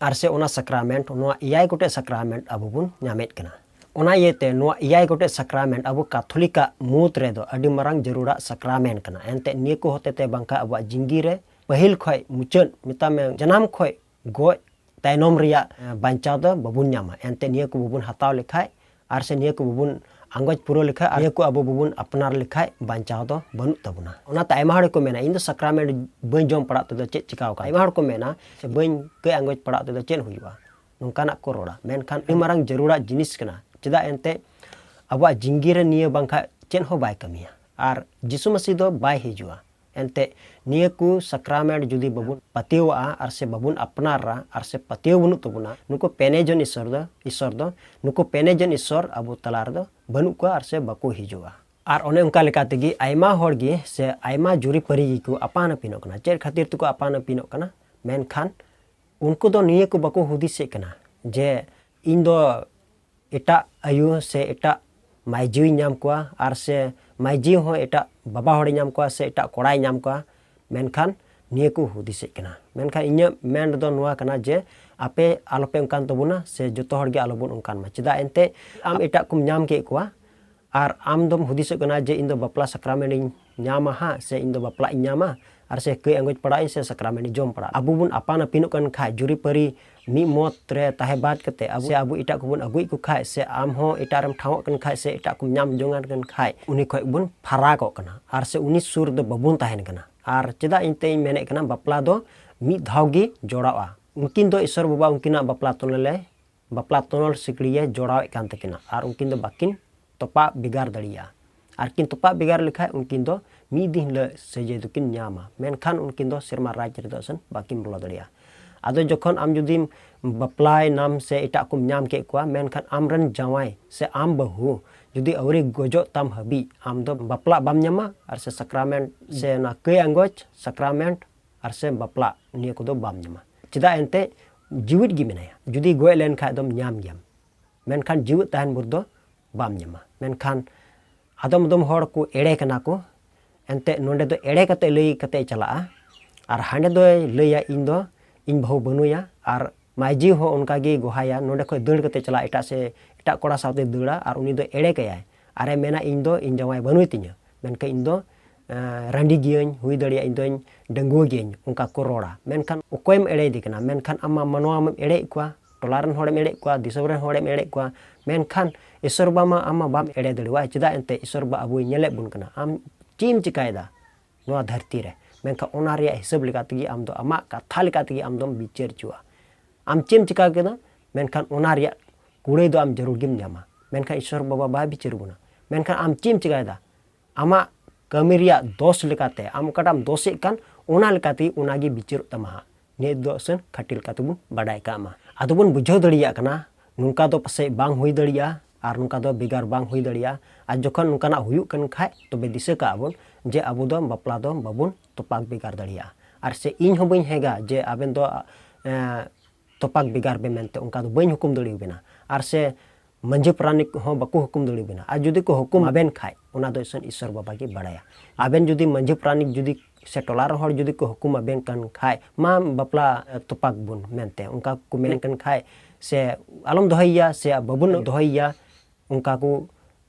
ᱟᱨ ᱥᱮ ᱚᱱᱟ ᱥᱟᱠᱨᱟᱢᱮᱱᱴ, ᱱᱚᱣᱟ ᱮᱭᱟᱭ ᱜᱚᱴᱮᱡ ᱥᱟᱠᱨᱟᱢᱮᱱᱴ ᱟᱵᱚ ᱵᱚᱱ ᱧᱟᱢᱮᱫ ᱠᱟᱱᱟ᱾ ᱚᱱᱟ ᱤᱭᱟᱹᱛᱮ ᱱᱚᱣᱟ ᱮᱭᱟᱭ ᱜᱚᱴᱮᱡ ᱥᱟᱠᱨᱟᱢᱮᱱᱴ ᱟᱵᱚ ᱠᱟᱛᱷᱚᱞᱤᱠᱟᱜ ᱢᱩᱫᱽ ᱨᱮᱫᱚ ᱟᱹᱰᱤ ᱢᱟᱨᱟᱝ ᱡᱟᱹᱨᱩᱲᱟᱜ ᱥᱟᱠᱨᱟᱢᱮᱱᱴ ᱠᱟᱱᱟ᱾ ᱮᱱᱛᱮ ᱱᱤᱭᱟᱹ ᱠᱚ ᱦᱚᱛᱮ ᱛᱮ ᱵᱟᱝᱠᱷᱟᱱ ᱟᱵᱚᱣᱟᱜ ᱡᱤᱱᱫᱮᱜᱤ ᱨᱮ ᱯᱟᱹᱦᱤᱞ ᱠᱷᱚᱡ ᱢᱩᱪᱟᱹᱫ, ᱢᱮᱛᱟᱜ ᱢᱮ, ᱡᱟᱱᱟᱢ ᱠᱷᱚᱡ ᱜᱚᱡ ᱛᱟᱭᱱᱚᱢ ᱨᱮᱭᱟᱜ, ᱮ, ᱵᱟᱧᱪᱟᱣ ᱫᱚ ᱵᱟᱵᱚᱱ ᱧᱟᱢᱟ᱾ ᱮᱱᱛᱮ ᱱᱤᱭᱟᱹ ᱠᱚ ᱵᱟᱵᱚᱱ ᱦᱟᱛᱟᱣ ᱞᱮᱠᱷᱟᱡ ᱟᱨ ᱥᱮ ᱱᱤᱭᱟᱹ ᱠᱚ ᱵᱟᱵᱚᱱ ᱟᱸᱜᱚᱪ ᱯᱩᱨᱟᱹᱣ ᱞᱮᱠᱷᱟᱡ ᱟᱨ ᱱᱤᱭᱟᱹ ᱠᱚ ᱟᱵᱚ ᱵᱟᱵᱚᱱ ᱟᱯᱱᱟᱨ ᱞᱮᱠᱷᱟᱡ ᱵᱟᱧᱪᱟᱣ ᱫᱚ ᱵᱟᱹᱱᱩᱜ ᱛᱟᱵᱚᱱᱟ᱾ ᱚᱱᱟᱛᱮ ᱟᱭᱢᱟ ᱦᱚᱲ ᱜᱮᱠᱚ ᱢᱮᱱᱟ, "ᱤᱧ ᱫᱚ ᱥᱟᱠᱨᱟᱢᱮᱱᱴ ᱵᱟᱹᱧ ᱡᱚᱢ ᱯᱟᱲᱟᱜ ᱛᱮᱫᱚ ᱪᱮᱫ ᱪᱤᱠᱟᱹᱣ ᱠᱟᱱᱟ?" ᱟᱭᱢᱟ ᱦᱚᱲ ᱠᱚ ᱢᱮᱱᱟ, "ᱥᱮ ᱵᱟᱹᱧ ᱠᱟᱹᱡ ᱟᱸᱜᱚᱪ ᱯᱟᱲᱟᱜ ᱛᱮᱫᱚ ᱪᱮᱫ ᱦᱩᱭᱩᱜᱼᱟ?" ᱱᱚᱝᱠᱟᱱᱟᱜ ᱠᱚ ᱨᱚᱲᱟ᱾ ᱢᱮᱱᱠᱷᱟᱱ ᱟᱹᱰᱤ ᱢᱟᱨᱟᱝ ᱡᱟᱹᱨᱩᱲᱟᱜ ᱡᱤᱱᱤᱥ ᱠᱟᱱᱟ᱾ ᱪᱮᱫᱟᱜ ᱮᱱᱛᱮ ᱟᱵᱚᱣᱟᱜ ᱡᱤᱱᱫᱮᱜᱤ ᱨᱮ ᱱᱤᱭᱟᱹ ᱵᱟᱝᱠᱷᱟᱡ ᱪᱮᱫ ᱦᱚᱸ ᱵᱟᱭ ᱠᱟᱹᱢᱤᱭᱟ᱾ ᱟᱨ ᱡᱤᱥᱩ ᱢᱟᱹᱥᱤ ᱫᱚ ᱵᱟᱭ ᱦᱤᱡᱩᱜᱼᱟ᱾ ᱮᱱᱛᱮ ᱱᱤᱭᱟᱹ ᱠᱚ ᱥᱟᱠᱨᱟᱢᱮᱱᱴ ᱡᱩᱫᱤ ᱵᱟᱵᱚᱱ ᱯᱟᱹᱛᱭᱟᱹᱣᱟᱜᱼᱟ ᱟᱨ ᱥᱮ ᱵᱟᱵᱚᱱ ᱟᱯᱱᱟᱨᱟ ᱟᱨ ᱥᱮ ᱯᱟᱹᱛᱭᱟᱹᱣ ᱵᱟᱹᱱᱩᱜ ᱛᱟᱵᱚᱱᱟ, ᱱᱩᱠᱩ ᱯᱮᱱᱮ ᱡᱚᱱ ᱤᱥᱚᱨ ᱫᱚ, ᱤᱥᱚᱨ ᱫᱚ, ᱱᱩᱠᱩ ᱯᱮᱱᱮ ᱡᱚᱱ ᱤᱥᱚᱨ ᱟᱵᱚ ᱛᱟᱞᱟ ᱨᱮᱫᱚ ᱵᱟᱹᱱᱩᱜ ᱠᱚᱣᱟ ᱟᱨ ᱥᱮ ᱵᱟᱠᱚ ᱦᱤᱡᱩᱜᱼᱟ᱾ ᱟᱨ ᱚᱱᱮ ᱚᱱᱠᱟ ᱞᱮᱠᱟ ᱛᱮᱜᱮ ᱟᱭᱢᱟ ᱦᱚᱲ ᱜᱮ ᱥᱮ ᱟᱭᱢᱟ ᱡᱩᱨᱤᱯᱟᱹᱨᱤ ᱜᱮᱠᱚ ᱟᱯᱟᱱ ᱟᱹᱯᱤᱱᱚᱜ ᱠᱟᱱᱟ᱾ ᱪᱮᱫ ᱠᱷᱟᱹᱛᱤᱨ ᱛᱮᱠᱚ ᱟᱯᱟᱱ ᱟᱹᱯᱤᱱᱚᱜ ᱠᱟᱱᱟ? ᱢᱮᱱᱠᱷᱟᱱ ᱩᱱᱠᱩ ᱫᱚ ᱱᱤᱭᱟᱹ ᱠᱚ ᱵᱟᱠᱚ ᱦᱩᱫᱤᱥᱮᱫ ᱠᱟᱱᱟ ᱡᱮ ᱤᱧ ᱫᱚ ᱮᱴᱟᱜ ᱟᱭᱳ ᱥᱮ ᱮᱴᱟᱜ ᱢᱟᱹᱭᱡᱩᱭ ᱧᱟᱢ ᱠᱚᱣᱟ ᱟᱨ ᱥᱮ ᱢᱟᱹᱭᱡᱩ ᱦᱚᱸ ᱮᱴᱟᱜ ᱵᱟᱵᱟ ᱦᱚᱲᱮ ᱧᱟᱢ ᱠᱚᱣᱟ ᱥᱮ ᱮᱴᱟᱜ ᱠᱚᱲᱟᱭ ᱧᱟᱢ ᱠᱚᱣᱟ, ᱢᱮᱱᱠᱷᱟᱱ ᱱᱤᱭᱟᱹ ᱠᱚ ᱦᱩᱫᱤᱥᱮᱫ ᱠᱟᱱᱟ᱾ ᱢᱮᱱᱠᱷᱟᱱ ᱤᱧᱟᱹᱜ ᱢᱮᱱ ᱨᱮᱫᱚ ᱱᱚᱣᱟ ᱠᱟᱱᱟ ᱡᱮ ᱟᱯᱮ ᱟᱞᱚᱯᱮ ᱚᱱᱠᱟᱱ ᱛᱟᱵᱚᱱᱟ ᱥᱮ ᱡᱚᱛᱚ ᱦᱚᱲ ᱜᱮ ᱟᱞᱚᱵᱚᱱ ᱚᱱᱠᱟᱱ ᱢᱟ᱾ ᱪᱮᱫᱟᱜ ᱮᱱᱛᱮ ᱟᱢ ᱮᱴᱟᱜ ᱠᱚᱢ ᱧᱟᱢ ᱠᱮᱫ ᱠᱚᱣᱟ ᱟᱨ ᱟᱢ ᱫᱚᱢ ᱦᱩᱫᱤᱥᱚᱜ ᱠᱟᱱᱟ ᱡᱮ ᱤᱧ ᱫᱚ ᱵᱟᱯᱞᱟ ᱥᱟᱠᱨᱟᱢᱮᱱᱴ ᱤᱧ ᱧᱟᱢᱟ ᱦᱟᱸᱜ, ᱥᱮ ᱤᱧ ᱫᱚ ᱵᱟᱯᱞᱟᱜ ᱤᱧ ᱧᱟᱢᱟ, ᱟᱨ ᱥᱮ ᱠᱟᱹᱭ ᱟᱸᱜᱚᱪ ᱯᱟᱲᱟᱜ ᱤᱧ, ᱥᱮ ᱥᱟᱠᱨᱟᱢᱮᱱᱴ ᱤᱧ ᱡᱚᱢ ᱯᱟᱲᱟᱜᱼᱟ᱾ ᱟᱵᱚ ᱵᱚᱱ ᱟᱯᱟᱱ ᱟᱹᱯᱤᱱᱚᱜ ᱠᱟᱱ ᱠᱷᱟᱡ, ᱡᱩᱨᱤᱯᱟᱹᱨᱤ ᱢᱤᱫ ᱢᱚᱛ ᱨᱮ ᱛᱟᱦᱮᱸ ᱵᱟᱫ ᱠᱟᱛᱮ ᱟᱵᱚ, ᱥᱮ ᱟᱵᱚ ᱮᱴᱟᱜ ᱠᱚᱵᱚᱱ ᱟᱹᱜᱩᱭᱮᱫ ᱠᱚ ᱠᱷᱟᱡ, ᱥᱮ ᱟᱢ ᱦᱚᱸ ᱮᱴᱟᱜ ᱨᱮᱢ ᱴᱷᱟᱶᱚᱜ ᱠᱟᱱ ᱠᱷᱟᱡ, ᱥᱮ ᱮᱴᱟᱜ ᱠᱚᱢ ᱧᱟᱢ ᱡᱚᱝᱟᱱ ᱠᱟᱱ ᱠᱷᱟᱡ, ᱩᱱᱤ ᱠᱷᱚᱡ ᱵᱚᱱ ᱯᱷᱟᱨᱟᱠᱚᱜ ᱠᱟᱱᱟ, ᱟᱨ ᱥᱮ ᱩᱱᱤ ᱥᱩᱨ ᱨᱮᱫᱚ ᱵᱟᱵᱚᱱ ᱛᱟᱦᱮᱱ ᱠᱟᱱᱟ᱾ ᱟᱨ ᱪᱮᱫᱟᱜ ᱮᱱᱛᱮ ᱤᱧ ᱢᱮᱱᱮᱫ ᱠᱟᱱᱟ, ᱵᱟᱯᱞᱟ ᱫᱚ ᱢᱤᱫ ᱫᱷᱟᱣ ᱜᱮ ᱡᱚᱲᱟᱣᱟ᱾ ᱩᱱᱠᱤᱱ ᱫᱚ ᱤᱥᱚᱨ ᱵᱟᱵᱟ ᱩᱱᱠᱤᱱᱟᱜ ᱵᱟᱯᱞᱟ ᱛᱚᱞᱮ, ᱵᱟᱯᱞᱟ ᱛᱚᱱᱚᱞ ᱥᱤᱠᱲᱤᱭᱮ ᱡᱚᱲᱟᱣᱮᱫ ᱠᱟᱱ ᱛᱟᱹᱠᱤᱱᱟ, ᱟᱨ ᱩᱱᱠᱤᱱ ᱫᱚ ᱵᱟᱹᱠᱤᱱ ᱛᱚᱯᱟᱜ ᱵᱷᱮᱜᱟᱨ ᱫᱟᱲᱮᱭᱟᱜᱼᱟ᱾ ᱟᱨ ᱠᱤᱱ ᱛᱚᱯᱟᱜ ᱵᱷᱮᱜᱟᱨ ᱞᱮᱠᱷᱟᱡ, ᱩᱱᱠᱤᱱ ᱫᱚ ᱢᱤᱫ ᱫᱤᱱ ᱦᱤᱞᱳᱜ ᱥᱟᱹᱡᱟᱹᱭ ᱫᱚᱠᱤᱱ ᱧᱟᱢᱟ, ᱢᱮᱱᱠᱷᱟᱱ ᱩᱱᱠᱤᱱ ᱫᱚ ᱥᱮᱨᱢᱟ ᱨᱟᱡᱽ ᱨᱮᱫᱚ ᱥᱮᱱ ᱵᱟᱹᱠᱤᱱ ᱵᱚᱞᱚ ᱫᱟᱲᱮᱭᱟᱜᱼᱟ᱾ ᱟᱫᱚ ᱡᱚᱠᱷᱚᱱ ᱟᱢ ᱡᱩᱫᱤᱢ ᱵᱟᱯᱞᱟᱭᱮᱱᱟᱢ ᱥᱮ ᱮᱴᱟᱜ ᱠᱚᱢ ᱧᱟᱢ ᱠᱮᱫ ᱠᱚᱣᱟ, ᱢᱮᱱᱠᱷᱟᱱ ᱟᱢᱨᱮᱱ ᱡᱟᱶᱟᱭ ᱥᱮ ᱟᱢ ᱵᱟᱹᱦᱩ ᱡᱩᱫᱤ ᱟᱹᱣᱨᱤ ᱜᱚᱡᱚᱜ ᱛᱟᱢ ᱦᱟᱹᱵᱤᱡ ᱟᱢ ᱫᱚ ᱵᱟᱯᱞᱟ ᱵᱟᱢ ᱧᱟᱢᱟ, ᱟᱨ ᱥᱮ ᱥᱟᱠᱨᱟᱢᱮᱱᱴ ᱥᱮ ᱚᱱᱟ ᱠᱟᱹᱭ ᱟᱸᱜᱚᱪ, ᱥᱟᱠᱨᱟᱢᱮᱱᱴ ᱟᱨ ᱥᱮ ᱵᱟᱯᱞᱟ, ᱱᱤᱭᱟᱹ ᱠᱚᱫᱚ ᱵᱟᱢ ᱧᱟᱢᱟ᱾ ᱪᱮᱫᱟᱜ ᱮᱱᱛᱮ, ᱡᱤᱣᱤᱫ ᱜᱮ ᱢᱮᱱᱟᱭᱟ᱾ ᱡᱩᱫᱤ ᱜᱚᱡ ᱞᱮᱱ ᱠᱷᱟᱡ ᱫᱚᱢ ᱧᱟᱢ ᱜᱮᱭᱟᱢ, ᱢᱮᱱᱠᱷᱟᱱ ᱡᱤᱣᱮᱫ ᱛᱟᱦᱮᱱ ᱵᱷᱳᱨ ᱫᱚ ᱵᱟᱢ ᱧᱟᱢᱟ᱾ ᱢᱮᱱᱠᱷᱟᱱ ᱟᱫᱚᱢ ᱟᱫᱚᱢ ᱦᱚᱲ ᱠᱚ ᱮᱲᱮ ᱠᱟᱱᱟ ᱠᱚ, ᱮᱱᱛᱮᱫ ᱱᱚᱰᱮ ᱫᱚ ᱮᱲᱮ ᱠᱟᱛᱮ ᱞᱟᱹᱭ ᱠᱟᱛᱮ ᱪᱟᱞᱟᱜᱼᱟ, ᱟᱨ ᱦᱟᱸᱰᱮ ᱫᱚᱭ ᱞᱟᱹᱭᱟ, "ᱤᱧ ᱫᱚ, ᱤᱧ ᱵᱟᱹᱦᱩ ᱵᱟᱹᱱᱩᱭᱟ", ᱟᱨ ᱢᱟᱹᱡᱷᱤ ᱦᱚᱸ ᱚᱱᱠᱟ ᱜᱮ ᱜᱚᱦᱟᱭᱟ, ᱱᱚᱰᱮ ᱠᱷᱚᱡ ᱫᱟᱹᱲ ᱠᱟᱛᱮ ᱪᱟᱞᱟᱜᱼᱟ, ᱮᱴᱟᱜ ᱥᱮ ᱮᱴᱟᱜ ᱠᱚᱲᱟ ᱥᱟᱶᱛᱮ ᱫᱟᱹᱲᱟ, ᱟᱨ ᱩᱱᱤ ᱫᱚ ᱮᱲᱮ ᱠᱟᱭᱟᱭ, ᱟᱨᱮ ᱢᱮᱱᱟ, "ᱤᱧ ᱫᱚ, ᱤᱧ ᱡᱟᱶᱟᱭ ᱵᱟᱹᱱᱩᱭ ᱛᱤᱧᱟᱹ, ᱢᱮᱱᱠᱷᱟᱱ ᱤᱧ ᱫᱚ, ᱮᱸ, ᱨᱟᱺᱰᱤ ᱜᱤᱭᱟᱹᱧ, ᱦᱩᱭ ᱫᱟᱲᱮᱭᱟᱜᱼᱟ ᱤᱧ ᱫᱚᱧ ᱰᱟᱺᱜᱩᱣᱟᱹ ᱜᱤᱭᱟᱹᱧ", ᱚᱱᱠᱟ ᱠᱚ ᱨᱚᱲᱟ᱾ ᱢᱮᱱᱠᱷᱟᱱ ᱚᱠᱚᱭᱮᱢ ᱮᱲᱮᱭᱮᱫᱮ ᱠᱟᱱᱟ? ᱢᱮᱱᱠᱷᱟᱱ ᱟᱢ ᱢᱟ ᱢᱟᱱᱣᱟ ᱢᱟᱢ ᱮᱲᱮᱭᱮᱫ ᱠᱚᱣᱟ, ᱴᱚᱞᱟ ᱨᱮᱱ ᱦᱚᱲᱮᱢ ᱮᱲᱮᱭᱮᱫ ᱠᱚᱣᱟ, ᱫᱤᱥᱚᱢ ᱨᱮᱱ ᱦᱚᱲᱮᱢ ᱮᱲᱮᱭᱮᱫ ᱠᱚᱣᱟ, ᱢᱮᱱᱠᱷᱟᱱ ᱤᱥᱚᱨ ᱵᱟᱵᱟ ᱢᱟ ᱟᱢ ᱢᱟ ᱵᱟᱢ ᱮᱲᱮ ᱫᱟᱲᱮᱣᱟᱭ᱾ ᱪᱮᱫᱟᱜ ᱮᱱᱛᱮ? ᱤᱥᱚᱨ ᱵᱟᱵᱟ ᱟᱵᱚᱭ ᱧᱮᱞᱮᱫ ᱵᱚᱱ ᱠᱟᱱᱟ, ᱟᱢ ᱪᱮᱫ ᱮᱢ ᱪᱤᱠᱟᱭᱮᱫᱟ ᱱᱚᱣᱟ ᱫᱷᱟᱹᱨᱛᱤ ᱨᱮ᱾ ᱢᱮᱱᱠᱷᱟᱱ ᱚᱱᱟ ᱨᱮᱭᱟᱜ ᱦᱤᱥᱟᱹᱵ ᱞᱮᱠᱟ ᱛᱮᱜᱮ ᱟᱢ ᱫᱚ, ᱟᱢᱟᱜ ᱠᱟᱛᱷᱟ ᱞᱮᱠᱟ ᱛᱮᱜᱮ ᱟᱢ ᱫᱚᱢ ᱵᱤᱪᱟᱹᱨ ᱦᱚᱪᱚᱜᱼᱟ᱾ ᱟᱢ ᱪᱮᱫ ᱮᱢ ᱪᱤᱠᱟ ᱠᱮᱫᱟ, ᱢᱮᱱᱠᱷᱟᱱ ᱚᱱᱟ ᱨᱮᱭᱟᱜ ᱠᱩᱲᱟᱹᱭ ᱫᱚ ᱟᱢ ᱡᱟᱹᱨᱩᱲ ᱜᱮᱢ ᱧᱟᱢᱟ᱾ ᱢᱮᱱᱠᱷᱟᱱ ᱤᱥᱚᱨ ᱵᱟᱵᱟ ᱵᱟᱭ ᱵᱤᱪᱟᱹᱨ ᱵᱚᱱᱟ᱾ ᱢᱮᱱᱠᱷᱟᱱ ᱟᱢ ᱪᱮᱫ ᱮᱢ ᱪᱤᱠᱟᱭᱮᱫᱟ? ᱟᱢᱟᱜ ᱠᱟᱹᱢᱤ ᱨᱮᱭᱟᱜ ᱫᱚᱥ ᱞᱮᱠᱟᱛᱮ, ᱟᱢ ᱚᱠᱟᱴᱟᱜ ᱮᱢ ᱫᱚᱥᱮᱫ ᱠᱟᱱ, ᱚᱱᱟ ᱞᱮᱠᱟᱛᱮ ᱚᱱᱟᱜᱮ ᱵᱤᱪᱟᱹᱨᱚᱜ ᱛᱟᱢᱟ ᱦᱟᱸᱜ᱾ ᱱᱤᱭᱟᱹ ᱫᱚ ᱟᱥᱟᱱ ᱠᱷᱟᱹᱴᱤ ᱞᱮᱠᱟ ᱛᱮᱵᱚᱱ ᱵᱟᱰᱟᱭ ᱠᱟᱜ ᱢᱟ᱾ ᱟᱫᱚ ᱵᱚᱱ ᱵᱩᱡᱷᱟᱹᱣ ᱫᱟᱲᱮᱭᱟᱜ ᱠᱟᱱᱟ, ᱱᱚᱝᱠᱟ ᱫᱚ ᱯᱟᱥᱮᱡ ᱵᱟᱝ ᱦᱩᱭ ᱫᱟᱲᱮᱭᱟᱜᱼᱟ, ᱟᱨ ᱱᱚᱝᱠᱟ ᱫᱚ ᱵᱷᱮᱜᱟᱨ ᱵᱟᱝ ᱦᱩᱭ ᱫᱟᱲᱮᱭᱟᱜᱼᱟ᱾ ᱟᱨ ᱡᱚᱠᱷᱚᱱ ᱱᱚᱝᱠᱟᱱᱟᱜ ᱦᱩᱭᱩᱜ ᱠᱟᱱ ᱠᱷᱟᱡ, ᱛᱚᱵᱮ ᱫᱤᱥᱟᱹ ᱠᱟᱜᱼᱟ ᱵᱚᱱ ᱡᱮ ᱟᱵᱚ ᱫᱚ ᱵᱟᱯᱞᱟ ᱫᱚ ᱵᱟᱵᱚᱱ ᱛᱚᱯᱟᱜ ᱵᱷᱮᱜᱟᱨ ᱫᱟᱲᱮᱭᱟᱜᱼᱟ᱾ ᱟᱨ ᱥᱮ ᱤᱧ ᱦᱚᱸ ᱵᱟᱹᱧ ᱦᱮᱜᱟ ᱡᱮ ᱟᱵᱮᱱ ᱫᱚ, ᱮᱸ, ᱛᱚᱯᱟᱜ ᱵᱷᱮᱜᱟᱨ ᱵᱮ ᱢᱮᱱᱛᱮ, ᱚᱱᱠᱟ ᱫᱚ ᱵᱟᱹᱧ ᱦᱩᱠᱩᱢ ᱫᱟᱲᱮᱭᱟᱵᱮᱱᱟ᱾ ᱟᱨ ᱥᱮ ᱢᱟᱹᱡᱷᱤ ᱯᱟᱨᱟᱱᱤᱠ ᱦᱚᱸ ᱵᱟᱠᱚ ᱦᱩᱠᱩᱢ ᱫᱟᱲᱮᱭᱟᱵᱮᱱᱟ᱾ ᱟᱨ ᱡᱩᱫᱤ ᱠᱚ ᱦᱩᱠᱩᱢ ᱟᱵᱮᱱ ᱠᱷᱟᱡ, ᱚᱱᱟ ᱫᱚ ᱤᱥᱚᱨ ᱵᱟᱵᱟ ᱜᱮ ᱵᱟᱲᱟᱭᱟ᱾ ᱟᱵᱮᱱ ᱡᱩᱫᱤ ᱢᱟᱹᱡᱷᱤ ᱯᱟᱨᱟᱱᱤᱠ ᱡᱩᱫᱤ ᱥᱮ ᱴᱚᱞᱟ ᱨᱮᱱ ᱦᱚᱲ ᱡᱩᱫᱤ ᱠᱚ ᱦᱩᱠᱩᱢ ᱟᱵᱮᱱ ᱠᱟᱱ ᱠᱷᱟᱡ, ᱢᱟ ᱵᱟᱯᱞᱟ, ᱮ, ᱛᱚᱯᱟᱜ ᱵᱚᱱ ᱢᱮᱱᱛᱮ, ᱚᱱᱠᱟ ᱠᱚ ᱢᱮᱱ ᱠᱟᱱ ᱠᱷᱟᱡ, ᱥᱮ ᱟᱞᱚᱢ ᱫᱚᱦᱚᱭᱮᱭᱟ ᱥᱮ ᱵᱟᱵᱚᱱ ᱫᱚᱦᱚᱭᱮᱭᱟ, ᱚᱱᱠᱟ ᱠᱚ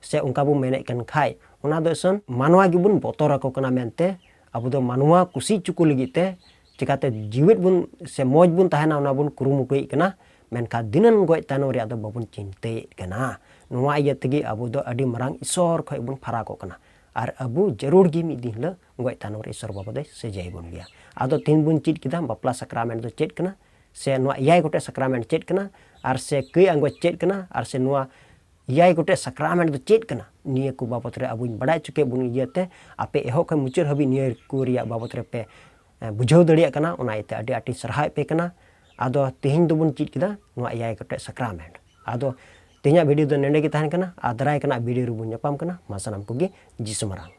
ᱥᱮ ᱚᱱᱠᱟ ᱵᱚᱱ ᱢᱮᱱᱮᱫ ᱠᱟᱱ ᱠᱷᱟᱡ, ᱚᱱᱟ ᱫᱚ ᱮᱥᱚᱱ ᱢᱟᱱᱣᱟ ᱜᱮᱵᱚᱱ ᱵᱚᱛᱚᱨ ᱟᱠᱚ ᱠᱟᱱᱟ ᱢᱮᱱᱛᱮ ᱟᱵᱚ ᱫᱚ ᱢᱟᱱᱣᱟ ᱠᱩᱥᱤ ᱦᱚᱪᱚ ᱠᱚ ᱞᱟᱹᱜᱤᱫ ᱛᱮ ᱪᱤᱠᱟᱛᱮ ᱡᱤᱣᱮᱫ ᱵᱚᱱ ᱥᱮ ᱢᱚᱡᱽ ᱵᱚᱱ ᱛᱟᱦᱮᱱᱟ, ᱚᱱᱟ ᱵᱚᱱ ᱠᱩᱨᱩᱢᱩᱴᱩᱭᱮᱫ ᱠᱟᱱᱟ, ᱢᱮᱱᱠᱷᱟᱱ ᱫᱤᱱᱟᱹᱢ ᱜᱚᱡ ᱛᱟᱭᱱᱚᱢ ᱨᱮᱭᱟᱜ ᱫᱚ ᱵᱟᱵᱚᱱ ᱪᱤᱱᱛᱟᱹᱭᱮᱫ ᱠᱟᱱᱟ᱾ ᱱᱚᱣᱟ ᱤᱭᱟᱹ ᱛᱮᱜᱮ ᱟᱵᱚ ᱫᱚ ᱟᱹᱰᱤ ᱢᱟᱨᱟᱝ ᱤᱥᱚᱨ ᱠᱷᱚᱡ ᱵᱚᱱ ᱯᱷᱟᱨᱟᱠᱚᱜ ᱠᱟᱱᱟ᱾ ᱟᱨ ᱟᱵᱚ ᱡᱟᱹᱨᱩᱲ ᱜᱮ ᱢᱤᱫ ᱫᱤᱱ ᱦᱤᱞᱳᱜ ᱜᱚᱡ ᱛᱟᱭᱱᱚᱢ ᱨᱮ ᱤᱥᱚᱨ ᱵᱟᱵᱟ ᱫᱚᱭ ᱥᱟᱹᱡᱟᱹᱭ ᱵᱚᱱ ᱜᱮᱭᱟ᱾ ᱟᱫᱚ ᱛᱤᱦᱤᱧ ᱵᱚᱱ ᱪᱮᱫ ᱠᱮᱫᱟ ᱵᱟᱯᱞᱟ ᱥᱟᱠᱨᱟᱢᱮᱱᱴ ᱫᱚ ᱪᱮᱫ ᱠᱟᱱᱟ, ᱥᱮ ᱱᱚᱣᱟ ᱮᱭᱟᱭ ᱜᱚᱴᱮᱡ ᱥᱟᱠᱨᱟᱢᱮᱱᱴ ᱪᱮᱫ ᱠᱟᱱᱟ, ᱟᱨ ᱥᱮ ᱠᱟᱹᱭ ᱟᱸᱜᱚᱪ ᱪᱮᱫ ᱠᱟᱱᱟ, ᱟᱨ ᱥᱮ ᱱᱚᱣᱟ ᱮᱭᱟᱭ ᱜᱚᱴᱮᱡ ᱥᱟᱠᱨᱟᱢᱮᱱᱴ ᱫᱚ ᱪᱮᱫ ᱠᱟᱱᱟ, ᱱᱤᱭᱟᱹ ᱠᱚ ᱵᱟᱵᱚᱛ ᱨᱮ ᱟᱵᱚᱧ ᱵᱟᱲᱟᱭ ᱦᱚᱪᱚ ᱠᱮᱫ ᱵᱚᱱ ᱤᱭᱟᱹᱛᱮ ᱟᱯᱮ ᱮᱦᱚᱵ ᱠᱷᱚᱱ ᱢᱩᱪᱟᱹᱫ ᱦᱟᱹᱵᱤᱡ ᱱᱤᱭᱟᱹ ᱠᱚ ᱨᱮᱭᱟᱜ ᱵᱟᱵᱚᱛ ᱨᱮᱯᱮ, ᱮ, ᱵᱩᱡᱷᱟᱹᱣ ᱫᱟᱲᱮᱭᱟᱜ ᱠᱟᱱᱟ᱾ ᱚᱱᱟ ᱤᱭᱟᱹᱛᱮ ᱟᱹᱰᱤ ᱟᱸᱴᱤᱧ ᱥᱟᱨᱦᱟᱣᱮᱫ ᱯᱮ ᱠᱟᱱᱟ᱾ ᱟᱫᱚ ᱛᱮᱦᱮᱧ ᱫᱚᱵᱚᱱ ᱪᱮᱫ ᱠᱮᱫᱟ ᱱᱚᱣᱟ ᱮᱭᱟᱭ ᱜᱚᱴᱮᱡ ᱥᱟᱠᱨᱟᱢᱮᱱᱴ᱾ ᱟᱫᱚ ᱛᱮᱦᱮᱧᱟᱜ ᱵᱷᱤᱰᱤᱭᱳ ᱫᱚ ᱱᱚᱸᱰᱮ ᱜᱮ ᱛᱟᱦᱮᱱ ᱠᱟᱱᱟ᱾ ᱟᱨ ᱫᱟᱨᱟᱭ ᱠᱟᱱᱟ ᱵᱷᱤᱰᱤᱭᱳ ᱨᱮᱵᱚᱱ ᱧᱟᱯᱟᱢ ᱠᱟᱱᱟ᱾ ᱢᱟ ᱥᱟᱱᱟᱢ ᱠᱚᱜᱮ ᱡᱤᱥᱩ ᱢᱟᱨᱟᱝ᱾